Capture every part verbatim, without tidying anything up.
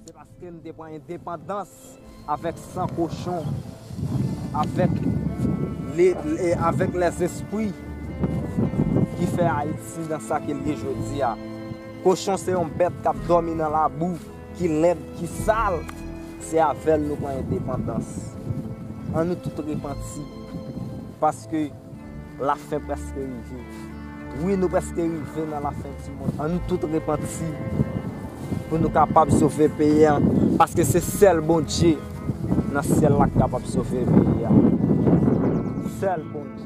Se paske n te pran endepandans avèk san kochon, avèk le, le, avèk lèzespri ki fè Ayiti nan sa ke l ye jodi a. Kochon se yon bèt k ap dòmi nan labou, ki lèd, ki sal. Se avè l nou pran endepandans. Ann nou tout repanti, paske lafen prèske rive. Wi, nou prèske rive nan lafen di mond. Ann nou tout repanti pou nou kapab sove peyi a, paske se sèl Bondye nan syèl la k kapab sove peyi a. Sèl Bondye.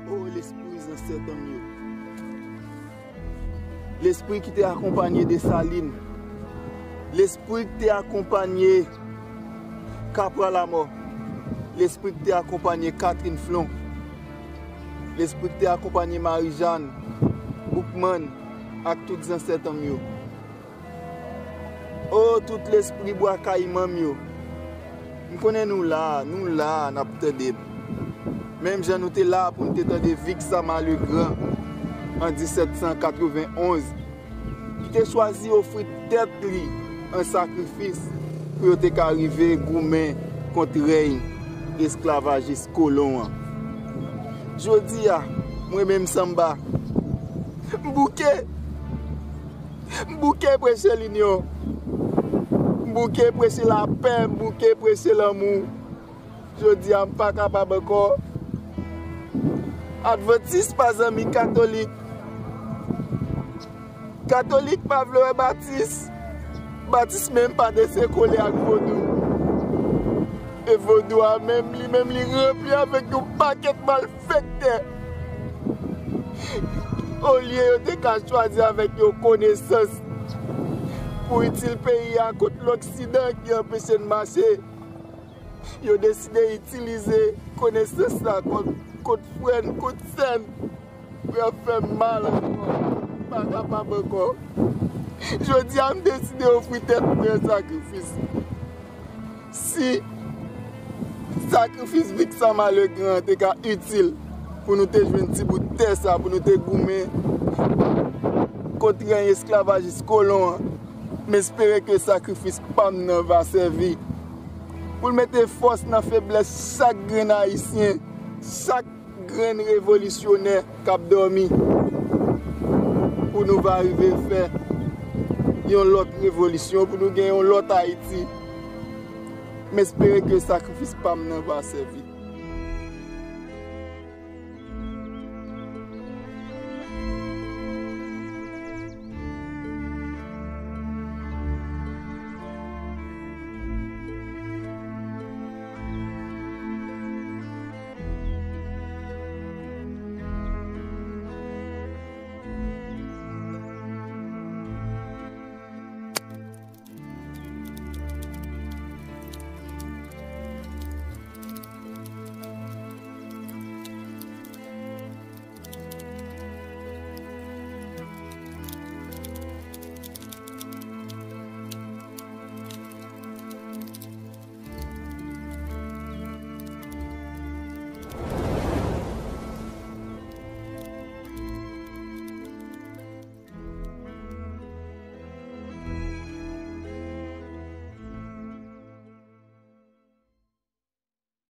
O lespri zansèt an m yo. Lespri ki te akonpanye Desalin. Lespri ki te akonpanye Kapra Lamò. Lespri ki te akonpanye Katrin Flon. Lespri ki te akonpanye Marijàn, Boukmann ak tout zansèt an m yo. O tout lespri Bwa Kayiman m yo. M konnen nou la, nou la, n ap tande m. Menm jan nou te la pou n te tande Vik Sama Legran an disèt san katrevenn onz, ki te chwazi ofri tèt li an sakrifis pou yo te ka rive goumen kont rèy esklavajis kolon an. Jodi a, mwen menm Sanba, m bouke! M bouke preche linyon. M bouke preche lapè, m bouke preche lanmou. Jodi a, m pa kapab ankò. Advantis pa zanmi katolik. Katolik pa vle wè batis. Batis menm pa dese kole ak vodou. E vodou a menm, li menm, li ranpli avèk yon pakèt malfektè. Olye yo te ka chwazi avèk yon konesans pou itil peyi a kont loksidan ki anpeche n mache, yo deside itilize konesans la kont, kont frè n, kont sè n, pou y ap fè m mal ankò. M pa kapab ankò. Jodi a, m deside ofri tèt mwen an sakrifis. Si sakrifis Vik Sama Legran an te ka itil pou nou te jwenn ti bout tè sa, pou nou te goumen kont rèy esklavajis kolon an, m espere ke sakrifis pa m nan va sèvi pou l mete fòs nan feblès chak grenn Ayisyen, chak grenn revolisyonè k ap dòmi, pou nou va rive fè yon lòt revolisyon, pou nou gen yon lòt Ayiti. M espere ke sakrifis pa m nan va sèvi.